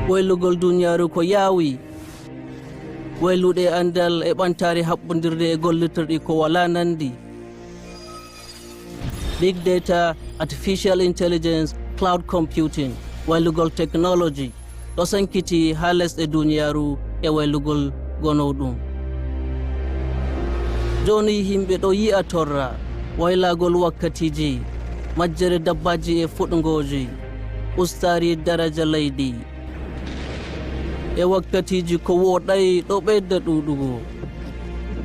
Waylugol duniyaaru ko yaawi, wayluɗe andal e ɓantare haɓɓodirde e gollitirɗi ko wala nandi. Big data, artificial intelligence, cloud computing, waylugol technology ɗo sankiti ha lesɗe duniyaaru e waylugol gonowɗum. Joni yimɓe ɗo yi'a torra waylagol wakkatiji, majjere dabbaji e fuɗgoji, ustari daraja leydi e wakkatiji ko woɗay ɗo ɓeyda ɗuɗugo.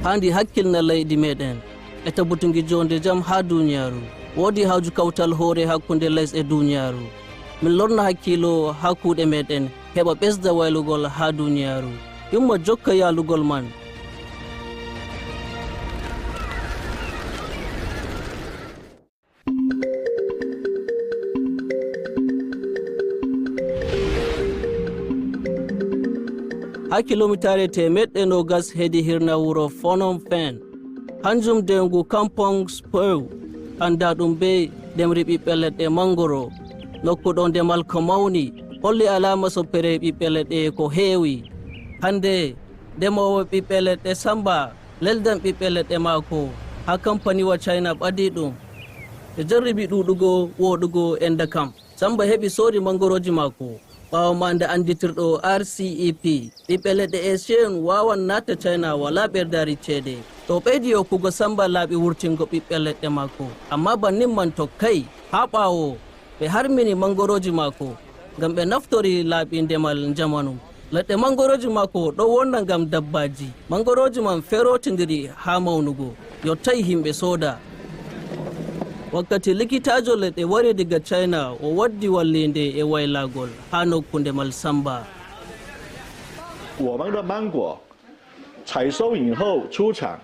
Handi hakkilna leydi meɗen e tabbutugi jonde jam ha duniyaaru. Woodi hawju kawtal hoore hakkunde lesɗe duniyaaru. Min lorna hakkilo ha kuuɗe meɗen heɓa ɓesda waylugol ha duniyaaru. Yumma jokka yaalugol man. Ha kilomitare 120 hedi hirna wuro Phnom Penh. Hanjum ndengu Kampong Speu anda ɗum be ndemri ɓiɓɓe leɗɗe mangoro. Nokku ɗo ndemal ko mawni holli alama soppere ɓiɓɓe leɗɗe ko heewi. Hande ndemowo ɓiɓɓe leɗɗe Samba leldan ɓiɓɓe leɗɗe maako ha kampaniwa China ɓadi ɗum. Ɓe jarribi ɗuɗugo woɗugo enda kam. Samba heɓi soori mangoroji maako. Ɓaawo ma nde anditirɗo RCEP, ɓiɓɓe leɗɗe Asian wawan naata China wala ɓerdari ceede. To ɓeydi yokkugo Samba laaɓi wurtingo ɓiɓɓe leɗɗe maako. Amma bannin man tokkay ha ɓaawo ɓe harmini mangoroji maako ngam ɓe naftori laaɓi ndemal jamanu. Leɗɗe mangoroji maako ɗo wonna ngam dabbaji. Mangoroji man ferotidiri ha mawnugo, yottai himɓe sooda. Wakkati likitajo leɗɗe wari diga China, o waddi wallinde e waylagol ha nokku ndemal Samba. 我们的芒果采收以后出厂，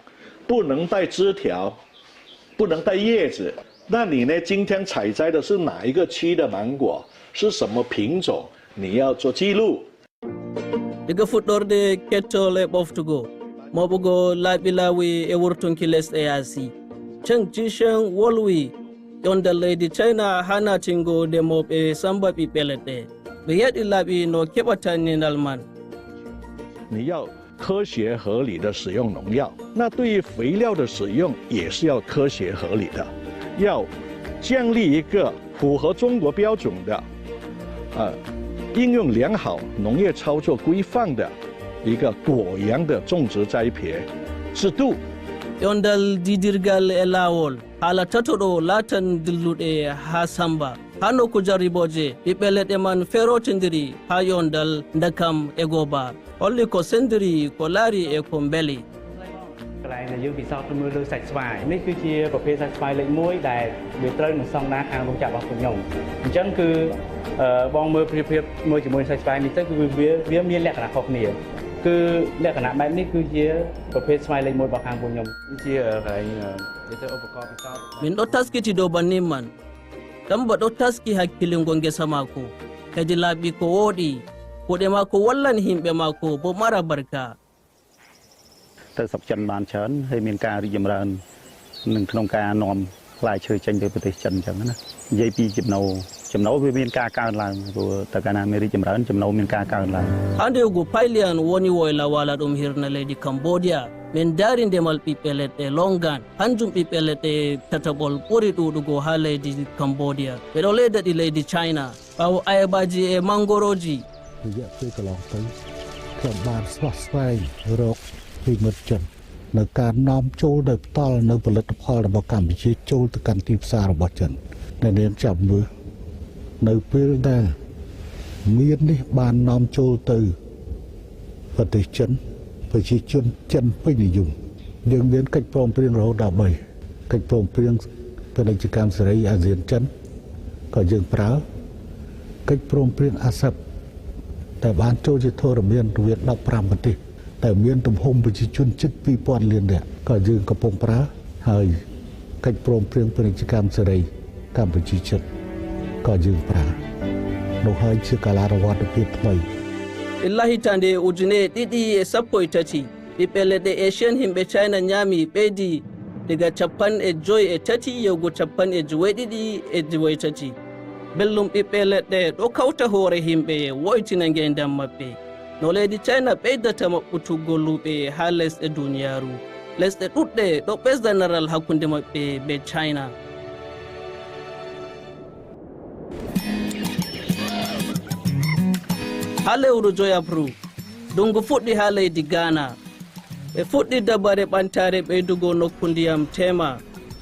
不能带枝条，不能带叶子。那你呢？今天采摘的是哪一个区的芒果？是什么品种？你要做记录。 Diga fuɗɗorde kettol e ɓoftugo, moɓugo laaɓi laawi e wurtunki lesɗe yaasi. Cheng Jisheng wolwi ƴondal leydi China ha natingo ndemoɓe Samba ɓiɓɓe leɗɗe. Ɓe yeɗi laaɓi no keɓata ninal man. 你要科学合理的使用农药，那对于肥料的使用也是要科学合理的，要建立一个符合中国标准的，应用良好农业操作规范的一个果园的种植栽培制度。 Ƴondal didirgal e laawol haala tato ɗo laatan dilluɗe ha Samba. Ha nokku jarriboje ɓiɓɓe leɗɗe man ferotidiri ha ƴondal ndakam e goba. Holli ko sendiri ko laari e ko beeli. កន្លែងដែលយើងពិសោធន៍មើលលើសាច់ស្វាយនេះគឺជាប្រភេទសាច់ស្វាយលេខ1ដែលវាត្រូវនឹងស្តង់ដារខាងរោងចក្ររបស់ខ្ញុំអញ្ចឹងគឺបងមើលប្រៀបធៀបមើលជាមួយសាច់ស្វាយនេះទៅគឺវាមានលក្ខណៈខុសគ្នាគឺលក្ខណៈបែបនេះគឺជាប្រភេទស្វាយលេខ1របស់ខាងពួកខ្ញុំជាកន្លែងនិយាយទៅឧបករណ៍ពិសោធន៍ Min ɗo taskiti dow bannin man. Samba ɗo taski hakkilingo ngesa maako hedi laaɓi ko wooɗi. Kuuɗe maako wallan himɓe maako bo mara barka. ទៅស្រុកចិនបានច្រើនហើយមានការរីកចម្រើននឹងក្នុងការនាំផ្លែឈើចេញទៅប្រទេសចិនអញ្ចឹងណានិយាយពីចំណូលចំណូលវាមានការកើនឡើងព្រោះតើកាលណាមានរីកចម្រើនចំណូលមានការកើនឡើង Ha ndewgu Pailian woni woyla wala ɗum hirna leydi Cambodia. Min daari ndemal ɓiɓɓe leɗɗe longan. Hanjum ɓiɓɓe leɗɗe tataɓol ɓuri ɗuɗugo ha leydi Cambodia. Ɓe ɗo leyda ɗi leydi China ɓawo ayabaji e mangoroji. រយៈពេលកន្លងទៅខ្ញុំបានស្វះស្វែងរកពីមិត្តចិននៅការនាំចូលដោយផ្ទាល់នៅផលិតផលរបស់កម្ពុជាចូលទៅកាន់ទីផ្សាររបស់ចិនដែលនាងចាប់មើលនៅពេលដែលមៀននេះបាននាំចូលទៅប្រទេសចិនប្រជាជនចិនពេញនិយមយើងមានកិច្ចព្រមព្រៀងរហូតដល់3កិច្ចព្រមព្រៀងពាណិជ្ជកម្មសេរីអាស៊ានចិនក៏យើងប្រើកិច្ចព្រមព្រៀងអាស៊ិប តែបានចូលជាធរមានរវាង15ប្រទេសតែមានទំហំប្រជាជនជិត2000លាននាក់ក៏យើងកំពុងប្រើហើយកិច្ចព្រមព្រៀងពាណិជ្ជកម្មសេរីកម្ពុជាចិនក៏យើងប្រើនោះហើយជាកាលារវត្តភាពថ្មី Illa hitande 2013 ɓiɓɓe leɗɗe Asian himɓe China ñaami ɓeydi diga 53 yahugo 78. Belɗum ɓiɓɓe leɗɗe ɗo kawta hoore himɓe wo'itina ngendam maɓɓe. No leydi China ɓeydata maɓɓutuggo luuɓe ha lesɗe duniyaru, lesɗe ɗuɗɗe ɗo ɓesda naral hakkunde maɓɓe be China. Ha lewru joyabru ndungu fuɗɗi ha leydi Ghana. Ɓe fuɗɗi dabare ɓantare ɓeydugo nokku ndiyam Tema.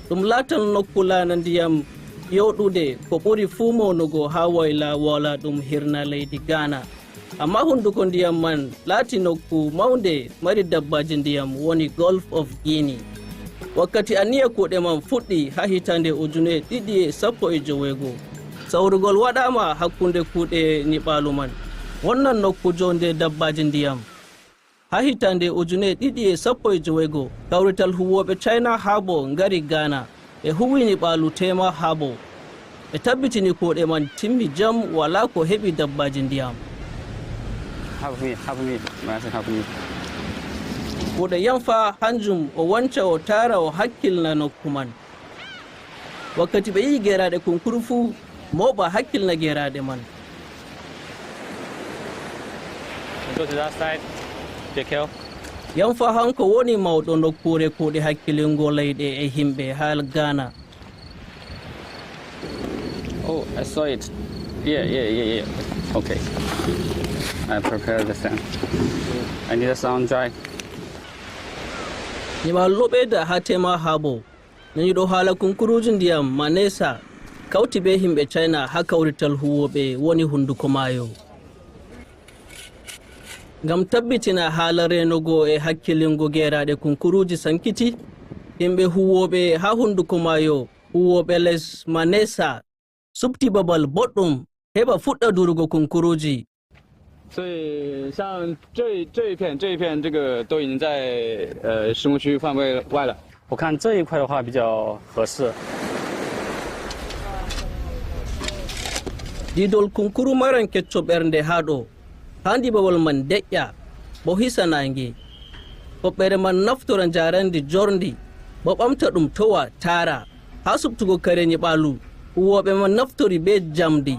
Ɗum latan nokku laana ndiyam yewɗude ko ɓuri fuu mawnugo ha woyla wola ɗum hirna leydi Ghana. Amma hunduko ndiyam man laati nokku mawnde mari dabbaji ndiyam woni Gulf of Guinea. Wakkati aniya kuuɗe man fuɗɗi ha hitande 2016, sawrugol waɗama hakkunde kuuɗe nyiɓalu man wannan nokku jonde dabbaji ndiyam. Ha hitande 2016, kawrital huwoɓe China Harbour ngari Ghana, ɓe huwi nyiɓalu Tema Harbour. Ɓe tabbitini kuuɗe man timmi jam, wala ko heɓi dabbaji ndiyam. Help me, help me, master, help me. Kuuɗe yamfa hanjum o wanca o tara o hakkilna nokku man. Wakkati ɓe yi geraɗe kunkuru fuu moɓa hakkilna geraɗe man. Go to that side. Be careful. Yamfa hanko woni mawɗo nokkure kuuɗe hakkilingo leyɗe e himɓe ha Ghana. Oh, I saw it. Yeah. Okay. I prepare the sand. I need a sound dry. Nyiɓal ɗo ɓeyda ha Tema Harbour. Naniɗo haala kunkuruji ndiyam Manesa kawti be himɓe China ha kawrital huwoɓe woni hunduko maayo. Ngam tabbitina haala renogo e hakkilingo geraɗe kunkuruji sankiti, himɓe huwoɓe ha hunduko maayo huwoɓe les Manesa subti babal boɗɗum heɓa fuɗɗa durugo kunkuruji. 所以像这一片这一片这个都已经在施工区范围外了。我看这一块的话比较合适。 Didol kunkuru maran kecco ɓernde ha ɗo handi babal man deƴƴa bo hisa nange. Hoɓɓere man naftora njarandi jorndi bo ɓamta ɗum towa tara ha subtugo kare nyiɓalu. Huwoɓe man naftori be jamdi.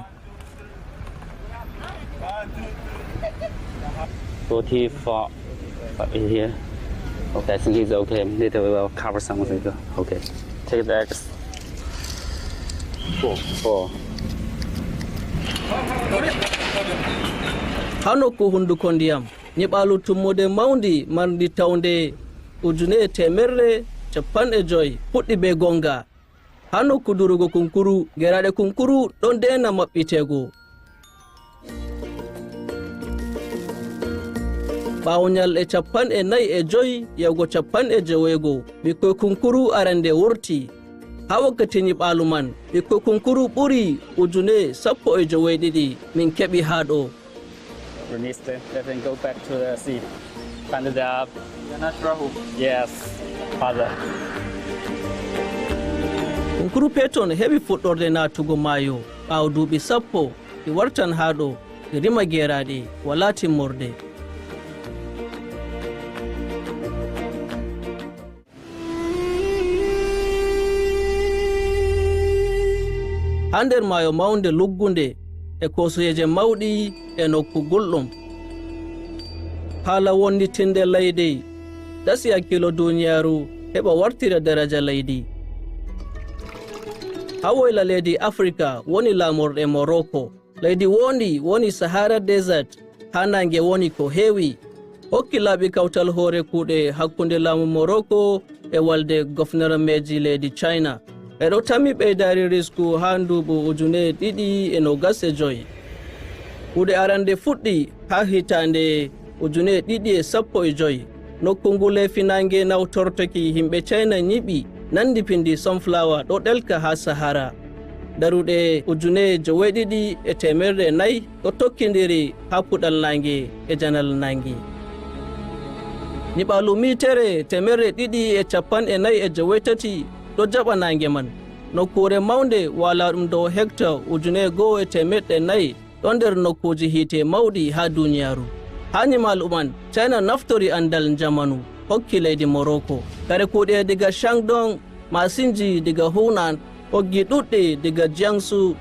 44 here. Okay, I think it's okay. Later we will cover something. Okay. Take the X. 4. 4. Ha nokku hunduko ndiyam nyiɓalu tummude mawndi marndi tawnde 150 puɗɗi be gonga. Ha nokku durugo kunkuru geraɗe kunkuru ɗon ndena maɓɓitego. Ɓaawo nyalɗe 45 yahugo 60 ɓikkoy kunkuru arande wurti. Ha wakkati nyiɓalu man ɓikkoy kunkuru ɓuri 17,000 min keɓi ha ɗo. Release them, let them go back to the sea. Find their natural home. Yes, father. Kunkuru peton heɓi fuɗɗorde natugo maayo ɓaawo duuɓi 10, ɗi wartan ha ɗo ɗi rima geraɗe wala timmorde. Ha nder maayo mawnde luggunde e kosoyeje mawɗi e nokku gulɗum. Haala wonnitinde leydi dasi hakkilo duniyaru heɓa wartira daraja leydi. Ha woyla leydi Africa woni laamorɗe Morocco. Leydi wondi woni Sahara Desert ha nange woni ko heewi. Hokki laaɓi kawtal hoore kuuɗe hakkunde laamu Morocco e walde gofnarameji leydi China. Ɓe ɗo tammi ɓeydari risku ha nduuɓu 2025. Kuuɗe arande fuɗɗi ha hitande 2015. Nokku ngu lefinange nawtortoki himɓe China nyiɓi nandi pindi sunflower ɗo ɗelka ha Sahara. Daruɗe 7400 ɗo tokkindiri ha puɗal nange e janal nange. Nyiɓalu mitere 248 ɗo jaɓa nange man. Nokkure mawnde wala ɗum dow hectare 1400 ɗo nder nokkuji hiite mawɗi ha duniyaru. Ha nyimalu man China naftori andal jamanu hokki leydi Morocco. Kare kuuɗe diga Shandong, masinji diga Hunan, ɓoggi ɗuɗɗi diga Jiangsu.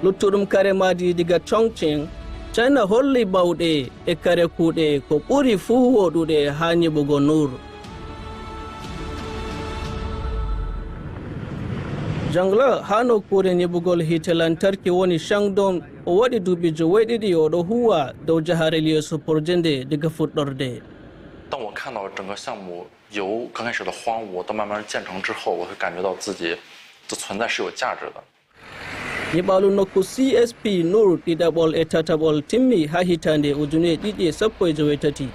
Luttuɗum kare madi diga Chongqing, China holli bawɗe e kare kuuɗe ko ɓuri fuu woɗuɗe ha nyiɓugo Noor. Jangla ha nokkure nyiɓugol hite lantarki woni Shandong, o waɗi duuɓi 7 oɗo huwa dow jaharel yeeso projet nde diga fuɗɗorde. 当我看到整个项目由刚开始的荒芜到慢慢建成之后，我会感觉到自己的存在是有价值的。 Nyiɓalu nokku CSP Noor ɗiɗaɓol e tataɓol timmi ha hitande 2018.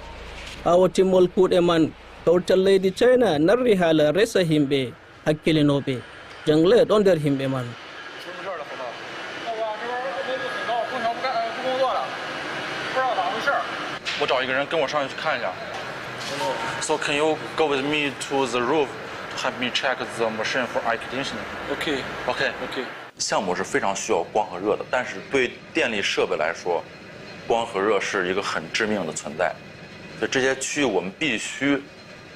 Ɓawo timmol kuuɗe man, kawtal leydi China narri haala resa himɓe hakkilinoɓe. Jangle ɗo nder himɓe man. 我找一个人跟我上去看一下。So can you go with me to the roof to help me check the machine for air conditioning? Okay. OK. OK. 项目是非常需要光和热的，但是对电力设备来说，光和热是一个很致命的存在。所以这些区域我们必须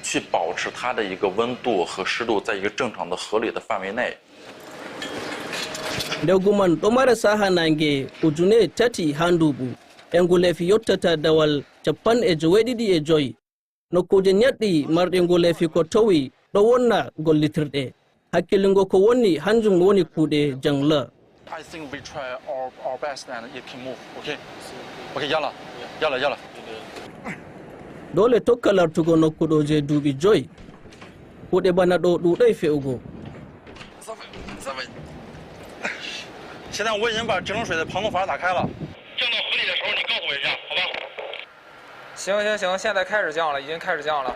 去保持它的一个温度和湿度在一个正常的合理的范围内。 Ndewgu man ɗo mara saha nange 3000 ha nduɓu e nguleefi yottata dawal 75. Nokkuje ñaɗɗi marɗe nguleefi ko towi ɗo wonna gollitirɗe. Hakkilingo ko wonni hanjum woni kuuɗe Jangla. I think we try our best and it can move. Okay. Okay, yalla, yalla, yalla. Dole tokka lartugo nokkuɗo je duuɓi 5. Kuuɗe bana ɗo ɗuɗai fe'ugo. 现在我已经把节能水的旁通阀打开了。降到合理的时候，你告诉我一下，好吧？ 行行行，现在开始降了，已经开始降了。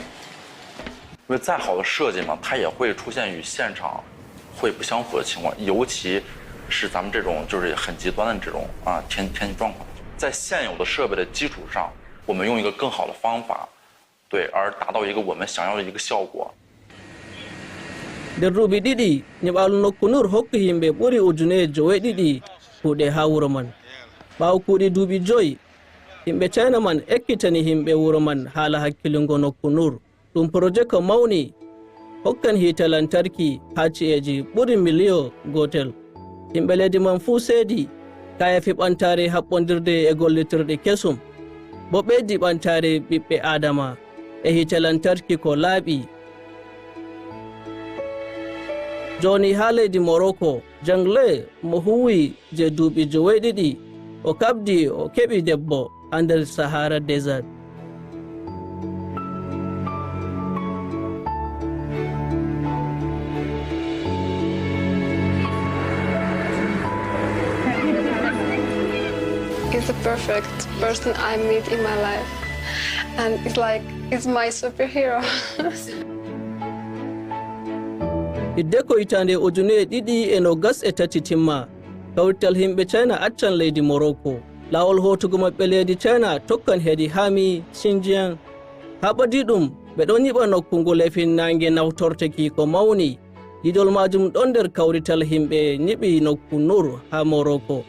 因为再好的设计嘛，它也会出现与现场会不相符的情况，尤其是咱们这种就是很极端的这种啊天气状况。在现有的设备的基础上，我们用一个更好的方法，对，而达到一个我们想要的一个效果。 Nder duuɓi 2, nyiɓalu nokku Noor hokki yimɓe ɓuri 7000 kuuɗe ha wuro man. Ɓawo kuuɗi duuɓi 5, yimɓe China man ekkitani himɓe wuro man haala hakkilingo nokku Noor. Ɗum projet ko mawni hokkan hite lantarki ha ci'eji ɓuri miliyo 1. Yimɓe leydi man fuu seedi kayafi ɓantare haɓɓodirde e gollitirɗe kesum bo ɓeydi ɓantare ɓiɓɓe adama e hite lantarki ko laaɓi. Joni ha leydi Morocco, Jangle mo huwi je duuɓi 7, o kabdi o keɓi debbo ha nder Sahara Desert. He's the perfect person I meet in my life. And it's like, it's my superhero. Hiddeko hitande 2023 timma, kawrital himɓe China accan leydi Morocco. Lawol hotugo maɓɓe leydi China tokkan heedi Hami, Xinjiang. Ha ɓadi ɗum ɓe ɗon yiɓa nokku ngulefin nange nawtorteki ko mawni. Ɗiɗol majum ɗon nder kawrital himɓe nyiɓi nokku Noor ha Morocco.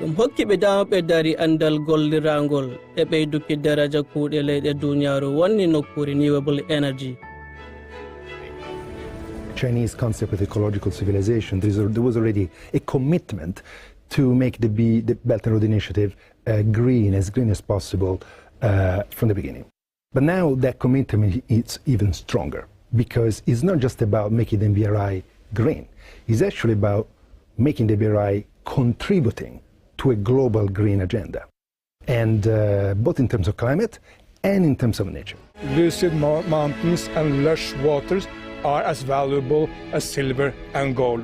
Ɗum hokki ɓe dama ɓe dari andal gollirangol e ɓeyduki daraja kuuɗe leyɗe duniyaru wonni nokku renewable energy. Chinese concept of ecological civilization, there was already a commitment to make the Belt and Road Initiative green, as green as possible from the beginning. But now that commitment is even stronger, because it's not just about making the BRI green, it's actually about making the BRI contributing to a global green agenda, and both in terms of climate and in terms of nature. Lucid mountains and lush waters are as valuable as silver and gold.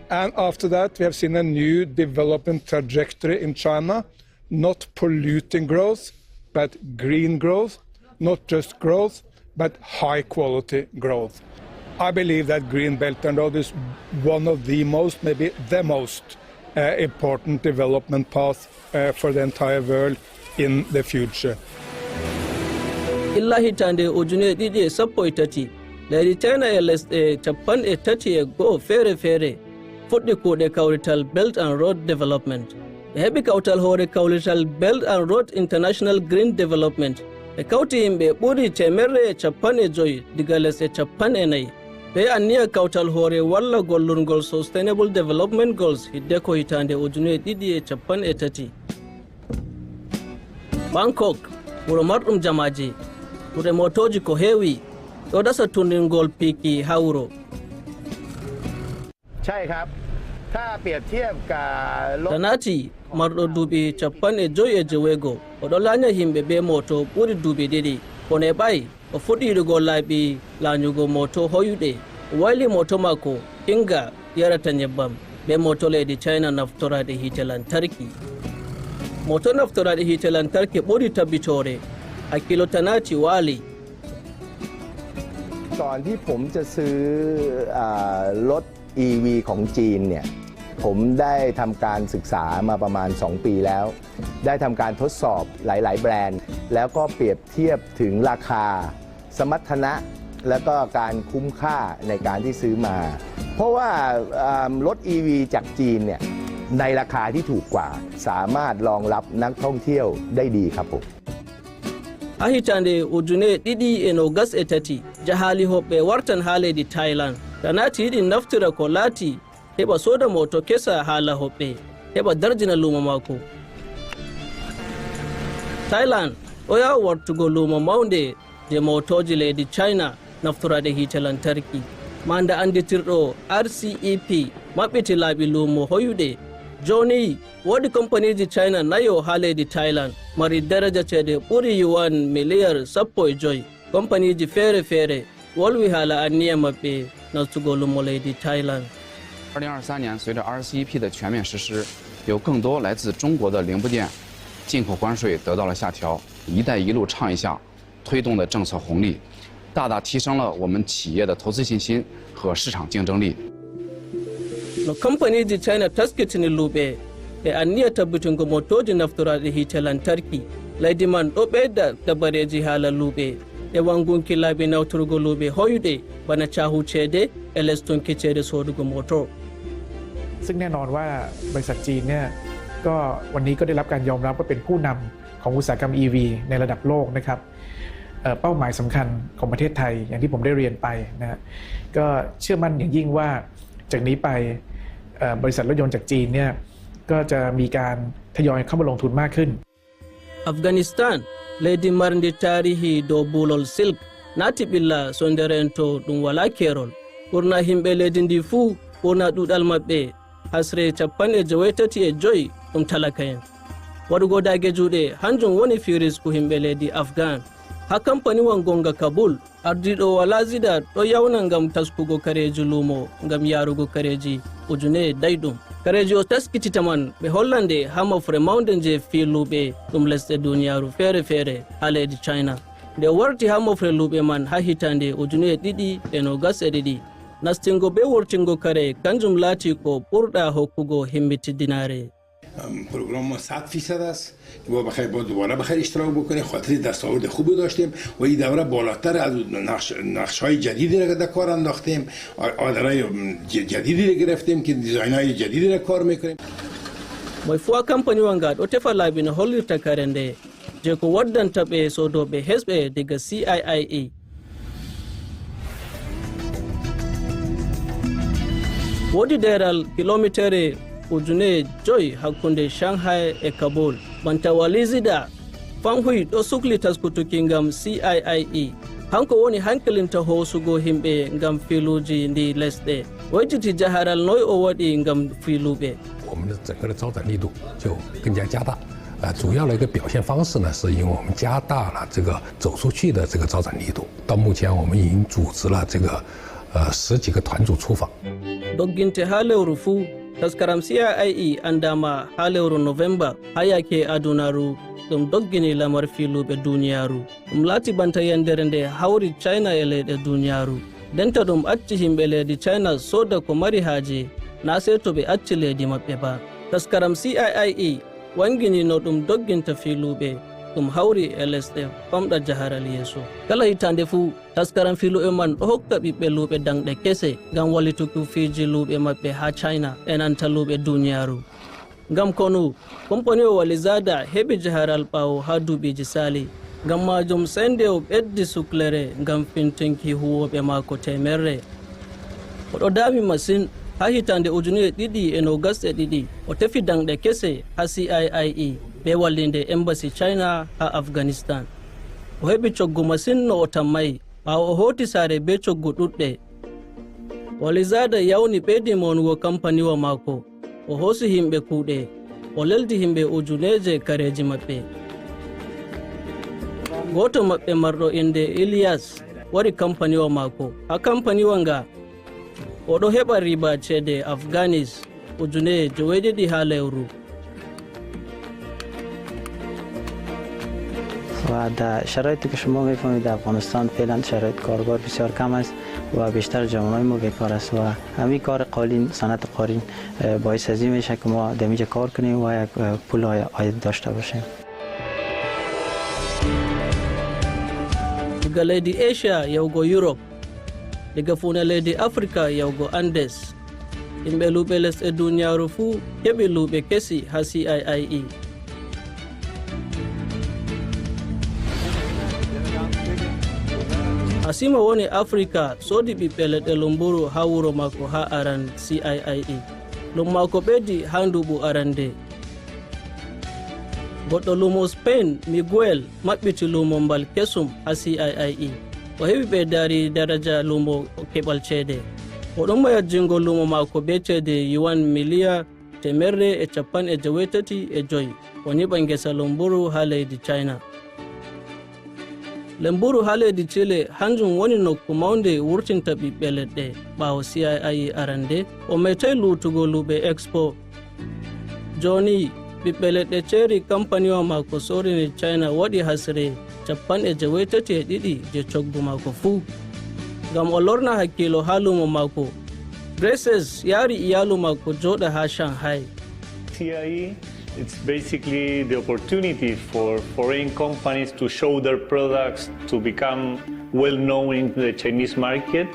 And after that, we have seen a new development trajectory in China, not polluting growth, but green growth, not just growth, but high quality growth. I believe that Green Belt and Road is one of the most, maybe the most important development path for the entire world in the future. Illa hitande 2013, leydi China e lesɗe 31 feere feere fuɗɗi kuuɗe kawrital Belt and Road Development. Ɓe heɓi kawtal hoore kawrital Belt and Road International Green Development. Ɓe kawti yimɓe ɓuri 150 diga lesɗe 40. Be anniya kawtal hoore walla gollurgol Sustainable Development Goals hidde ko hitande 2030. Bangkok wuro marɗum jamaje ɗuɗe motoji ko heewi ɗo dasa turningol piiki ha wuro. ใช่ครับ ถ้าเปรียบเทียบกับรถ Tanati marɗo duuɓi 56, oɗo lanya himɓe be moto ɓuri duuɓi 2, kono e ɓay o fuɗɗi yiɗugo laaɓi lanyugo moto hoyuɗe, o wayli moto mako kinga yarata nyebbam be moto leydi China naftoraɗe hite lantarki. Moto naftoraɗe hite lantarki ɓuri tabbitore hakkilo Tanati waali. ก่อนที่ผมจะซื้ออารถ EV ของจีนเนี่ย ผมได้ทำการศึกษามาประมาณ 2 ปีแล้ว ได้ทำการทดสอบหลาย ๆ แบรนด์ แล้วก็เปรียบเทียบถึงราคา สมรรถนะ และก็การคุ้มค่าในการที่ซื้อมา เพราะว่ารถ EV จากจีนเนี่ยในราคาที่ถูกกว่า สามารถรองรับนักท่องเที่ยวได้ดีครับผม Ha hitande 2023 jahali hoɓɓe wartan ha leydi Thailand. Tanati yiɗi naftira ko laati heɓa soda moto kesa haala hoɓɓe heɓa darjina lumo mako. Thailand ɗo yaha wartugo lumo mawnde je motoji leydi China naftorade hite lantarki. Manda anditirɗo RCEP maɓɓiti laaɓi lumo hoyuɗe. Joni woodi kompaniji China nayo ha leydi Thailand mari daraja ceede ɓuri yuan miliyar 15. Kompaniji feere feere wolwi haala anniya maɓɓe nastugo lumo leydi Thailand. 2023年，随着 RCEP 的全面实施，有更多来自中国的零部件进口关税得到了下调。“一带一路”倡议下推动的政策红利，大大提升了我们企业的投资信心和市场竞争力。 No kompaniji China taskitini luuɓe e anniya tabbitingo motoji naftoraɗe hite lantarki, leydi man ɗo ɓeyda dabareji haala luuɓe e wangunki laaɓi nawtorgo luuɓe hoyuɗe bana cahu ceede e lestunki ceede sodugo moto. ซึ่งแน่นอนว่าบริษัทจีนเนี่ยก็วันนี้ก็ได้รับการยอมรับว่าเป็นผู้นำของอุตสาหกรรม EV ในระดับโลกนะครับเป้าหมายสำคัญของประเทศไทยอย่างที่ผมได้เรียนไปนะฮะก็เชื่อมั่นอย่างยิ่งว่าจากนี้ไปบริษัทรถยนต์จากจีนเนี่ยก็จะมีการทยอยเข้ามาลงทุนมากขึ้น Afghanistan leydi marndi tarihi dow buulol silk naati ɓilla sonderento ɗum wala kerol. Ɓurna himɓe leydi ndi fuu, ɓurna ɗuɗal maɓɓe hasre 85 ɗum talaka en. Waɗugo dage juuɗe hanjum woni firisku himɓe leydi Afghan. Ha kampaniwal gonga Kabul, ardiɗo wala zida ɗo yawna ngam taskugo kareji lumo ngam yarugo kareji ujune dayɗum. Kareji o taskitita man ɓe hollande ha mofre mawde je filuɓe ɗum lesɗe duniyaru feere feere ha leydi China. Nde warti ha mofre luuɓe man ha hitande 2022, nastingo be wurtingo kare kanjum laati ko ɓurɗa hokkugo himmitidinare. پروگرام ما 100% است که با بخیر با دوباره بخیر اشتراک بکنیم. خاطر دستاورد خوبی داشتیم و این دوره بالاتر از نقش های جدیدی را در کار انداختیم، آدرای جدیدی را گرفتیم که دیزاین های جدیدی را کار میکنیم. Moy fu ha kampaniwa nga ɗo tefa laabi no hollirta kare nde je ko waddanta ɓe sodoɓe hesɓe diga CIIE. Woodi deral kilomitere 5000 hakkunde Shanghai e Kabul. Banta walisida Fanhui ɗo sukli taskutuki ngam CIIE hanko woni hankilinta hosugo himɓe ngam filuji ndi lesɗe wejjiti jaharal noy o waɗi ngam filuɓe. 我们的整个的招展力度就更加加大。主要的一个表现方式呢，是因为我们加大了这个走出去的这个招展力度。到目前，我们已经组织了这个，十几个团组出访。 Dogginte ha lewru fuu taskaram CIIE andama ha lewru novemba ha yake adunaru ɗum doggini lamar filuɓe duniyaru. Ɗum laati banta yandere nde hawri China e leyɗe duniyaru ndenta ɗum acci himɓe leydi China soda ko mari haaje na sey to ɓe acci leydi maɓɓe ba. Taskaram CIIE wangini no ɗum dogginta filuɓe ɗum hawri e lesɗe famɗa jaharal yeeso. Kala hitande fuu taskaram filuɓe man ɗo hokka ɓiɓɓe luuɓe danɗe kese ngam wallituki fiiji luuɓe maɓɓe ha China e nanta luuɓe duniyaru. Ngam konu kompani o walizada heɓi jaharal ɓawo ha duuɓiji sali, ngam majum sey nde o ɓeddi suklere ngam fintinki huwoɓe maako 100. Oɗo dami masin ha hitande 2022, o tefi dangɗe kese ha CIIE be wallinde embassy China ha Afghanistan. O heɓi coggu masin no o tammai ɓawo o hoti sare be coggu ɗuɗɗe. Walizada yawni ɓeydi mawnugo kampaniwa maako, o hoosi himɓe kuuɗe, o leldi himɓe ujuneje kareji maɓɓe. Goto maɓɓe marɗo inde Ilias wari kampaniwa maako. Ha kampaniwa nga oɗo heɓa riba ceede Afghanis 7000 ha lewru. و در شرایطی که شما میفهمید در افغانستان فعلا شرایط کارگار بسیار کم است و بیشتر جوانای ما بیکار است و همین کار قالین، صنعت قالین باعث از این میشه که ما در اینجا کار کنیم و یک پول عاید داشته باشیم. Diga leydi Asia yahugo Europe, diga fuuna leydi Africa yahugo Andes, yimɓe luuɓe lesɗe duniyaru fuu heɓi luuɓe kesi ha CIIE. Asima woni Africa soodi ɓiɓɓe leɗɗe lumburu ha wuro mako ha aran CIIE. Lum mako ɓeddi ha nduɓu arande. Goɗɗo lumo Spain Miguel maɓɓiti lumo mbal kesum ha CIIE. O heɓi ɓeydari daraja lumo keɓal ceede. O ɗon maya jingo lumo mako be ceede yuan miliya 185. O nyiɓa ngesa lumburu ha leydi China. Lemburu ha leydi Chile hanjum woni nokku mawnde wurtinta ɓiɓɓe leɗɗe ɓaawo CIIE arande. O metai luutugo luuɓe expo. Joni ɓiɓɓe leɗɗe ceeri kampaniwa mako sorini China waɗi hasre 82 je coggu mako fuu ngam o lorna hakkilo ha lumo mako. Graces yaari iyalu mako joɗa ha Shanghai. CIE, it's basically the opportunity for foreign companies to show their products, to become well known in the Chinese market.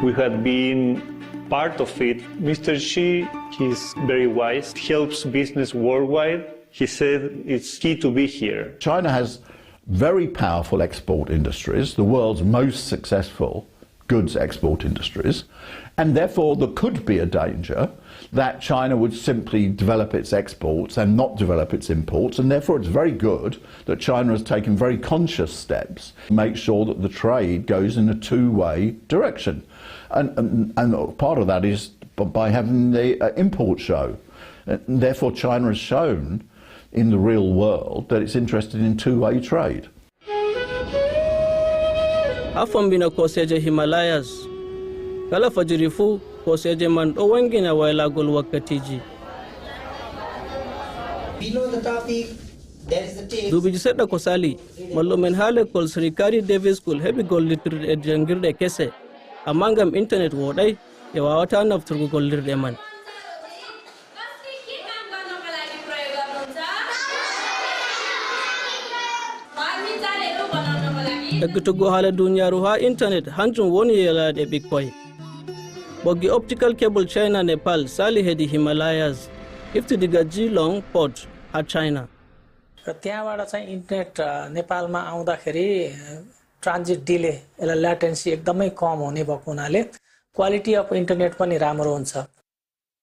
We have been part of it. Mr. Xi, he's very wise, helps business worldwide. He said it's key to be here. China has very powerful export industries, the world's most successful goods export industries, and therefore there could be a danger that China would simply develop its exports and not develop its imports, and therefore it's very good that China has taken very conscious steps to make sure that the trade goes in a two-way direction. And part of that is by having the import show. And therefore China has shown in the real world that it's interested in two-way trade. Ha fombina koseje Himalayas, kala fajiri fuu koseje man ɗo wangina waylagol wakkatiji. Duuɓiji seɗɗa ko sali, mallumen ha lekkol Srikari Davis School heɓi gollitirɗe jangirɗe kese, amma ngam internet woɗai ɓe wawata nafturgo gollirɗe man. Ekkutuggo haala duniyaru ha internet hanjum woni yelaɗe ɓikkoy. Ɓoggi optical cable China Nepal sali hedi Himalayas, ifti diga Geelong Port ha China. र त्यहाँबाट चाहिँ इन्टरनेट नेपालमा आउँदाखेरि transit delay, यसलाई ल्याटेन्सी एकदमै कम हुने भएको हुनाले quality of internet पनि राम्रो हुन्छ।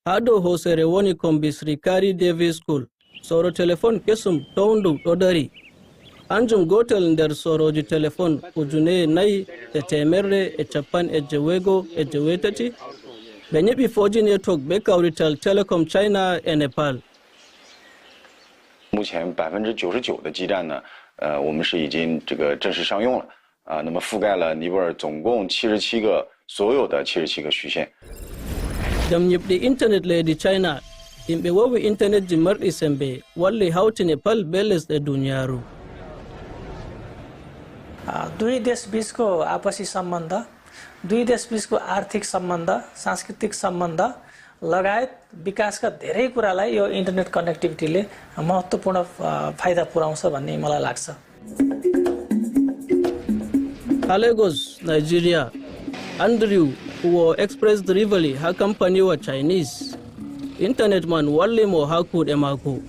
Ha dow hosere woni kombi Srikari Davis School, soro téléphone kesum towndu ɗo dari. Hanjum gotel nder soroji téléphone 4168. Ɓe nyiɓi 4G network be kawrital Telecom China e Nepal. 目前99%的基站呢，我们是已经这个正式商用了啊，那么覆盖了尼泊尔总共77个所有的77个虚线。 Ngam nyiɓɗi internet leydi China, yimɓe wowi internet ji marɗi sembe walli hawti Nepal be lesɗe duniyaru. दुई देश बीचको आपसी सम्बन्ध, दुई देश बीचको आर्थिक सम्बन्ध, सांस्कृतिक सम्बन्ध लगायत विकासका धेरै कुरालाई यो इन्टरनेट कनेक्टिभिटीले महत्त्वपूर्ण फाइदा पुर्याउँछ भन्ने मलाई लाग्छ। Ha Lagos, Nigeria, Andrew huwo express delivery ha kampaniwa Chinese. Internet man walli mo ha kuuɗe maako.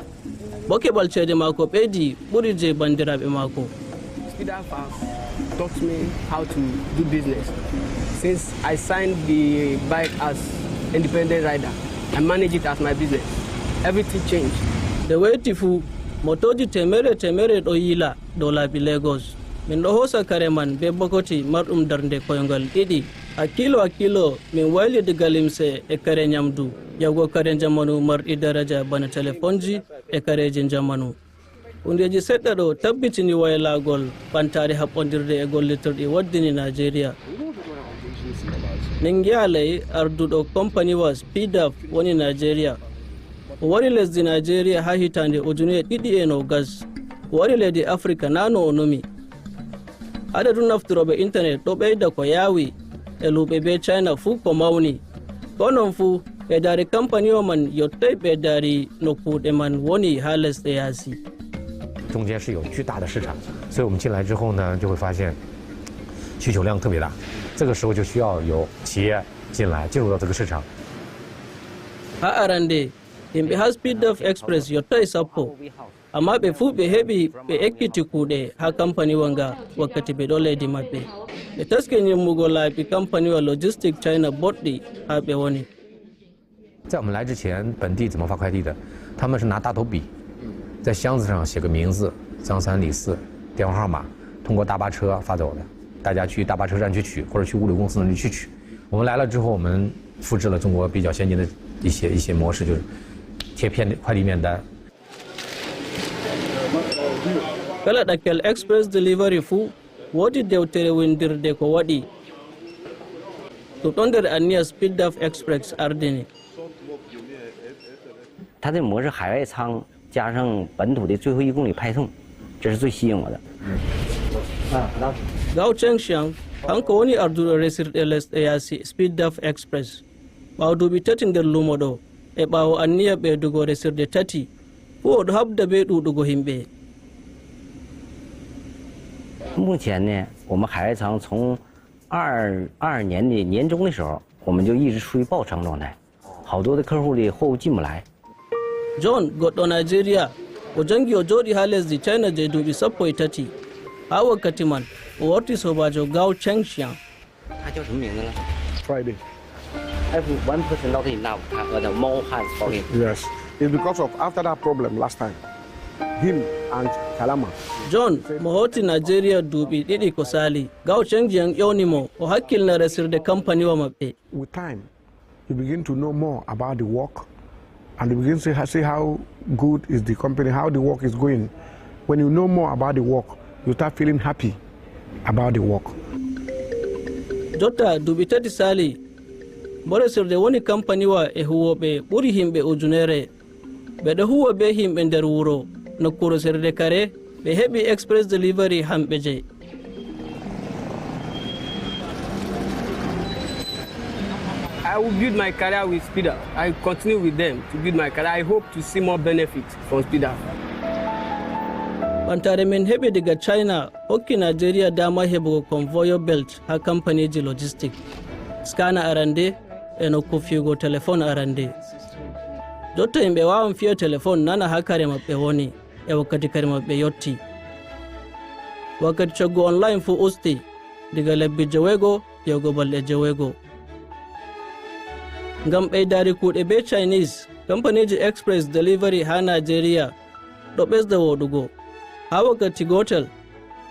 Bo keɓal ceede maako ɓeydi ɓuri je bandiraɓe maako. Speedaf has taught me how to do business. Since I signed the bike as independent rider, I manage it as my business. Everything changed. Nde weeti fuu motoji temere temere ɗo yila dow laabi Lagos. Min ɗo hosa kare man be bokoti marɗum darde koyngal ɗiɗi. Hakkilo hakkilo min wayli diga limse e kare nyamdu yahugo kare jamanu marɗi daraja bana téléphone e kareji jamanu. Hundeji seɗɗa ɗo tabbitini waylagol ɓantare haɓɓodirde e gollitirɗi waddini Nigeria. Ningiyalay arduɗo compagnie Speedaf woni Nigeria. O wari lesdi Nigeria ha hitande 2020. O wari leydi Africa nano o numi. Adadu naftiroɓe internet ɗo ɓeyda ko yawi e luuɓe be China fuu ko mawni. Ko non fuu ɓeydari compagnie o man yettai ɓeydari no kuuɗe man woni ha lesɗe yaasi. 中间是有巨大的市场，所以我们进来之后呢，就会发现需求量特别大。这个时候就需要有企业进来，进入到这个市场。 Ha arande yimɓe ha Speedaf Express yettai 10, amma ɓe fuu ɓe heɓi ɓe ekkiti kuuɗe ha compagnie nga wakkati ɓe ɗo leydi maɓɓe. Ɓe taski yimmugo laabi compagnie logistic China boɗɗi ha ɓe woni. 在我们来之前，本地怎么发快递的？他们是拿大头笔，在箱子上写个名字，张三李四，电话号码，通过大巴车发走的。大家去大巴车站去取，或者去物流公司那里去取。我们来了之后，我们复制了中国比较先进的一些模式，就是贴片快递面单。 Kala ɗakkel express delivery fuu woodi dewtere windirde ko waɗi ɗum ɗon nder anniya Speedaf Express ardini. 它这模式海外仓加上本土的最后一公里派送，这是最吸引我的。 Gao Chengxiang kanko woni arduɗo resirɗe lesɗe yaasi Speedaf Express ɓawo duuɓi 3 nder lumo ɗo e ɓawo anniya ɓeydugo resirde tati fuu oɗo habda be ɗuɗugo himɓe. 目前呢，我们海外仓从22年的年中的时候，我们就一直处于爆仓状态，好多的客户的货物进不来。 John goɗɗo Nigeria o jangi o joɗi ha lesdi China je duuɓi 13. Ha wakkati man o warti sobajo Gao Chengxiang. 他叫什么名字了 Friday. ？If one person not enough，他和the more hands for him。 Yes. It's because of after that problem last time, him and Kalama. John mo hoti Nigeria duuɓi 2 ko sali, Gao Chengxiang ƴewnimo o hakkilna resirde compagnie wa maɓɓe. With time, you begin to know more about the work and you begin to see how good is the company, how the work is going. When you know more about the work, you start feeling happy about the work. Jotta duuɓi 3 sali bo resirde woni compagnie wa e huwoɓe ɓuri himɓe 1000. Ɓe ɗo huwa be himɓe nder wuro nokkure serde kare ɓe heɓi express delivery hamɓe je. I will build my career with Speedaf. I continue with them to build my career. I hope to see more benefits from Speedaf. Ɓantare min heɓi diga China hokki Nigeria dama heɓugo conveyor belt ha compagnie ji logistic, scanner arande e nokku fiyugo téléphone arande. Jotta yimɓe wawan fiya téléphone nana ha kare maɓɓe woni e wakkati kare maɓɓe yetti. Wakkati coggu online fu usti diga lebbi 6 yahugo balɗe 6. Ngam ɓeydari kuuɗe be Chinese compagnie ji express delivery ha Nigeria ɗo ɓesda woɗugo. Ha wakkati gotel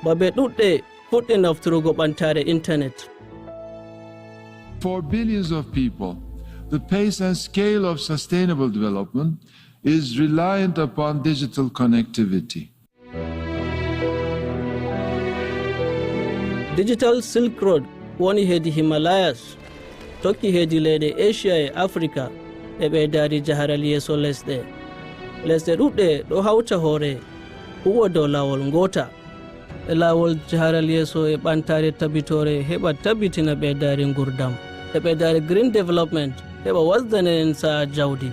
babe ɗuɗɗe fuɗɗi nafturugo ɓantare internet. For billions of people, the pace and scale of sustainable development is reliant upon digital connectivity. Digital Silk Road woni hedi Himalayas tokki hedi leyɗe Asia e Africa e ɓeydari jaharal yeeso lesɗe. Lesɗe ɗuɗɗe ɗo hawta hoore huwa dow lawol ngota e lawol jaharal yeeso e ɓantare tabitore heɓa tabbitina ɓeydari gurdam e ɓeydari green development heɓa wasdana en sa'a jawdi.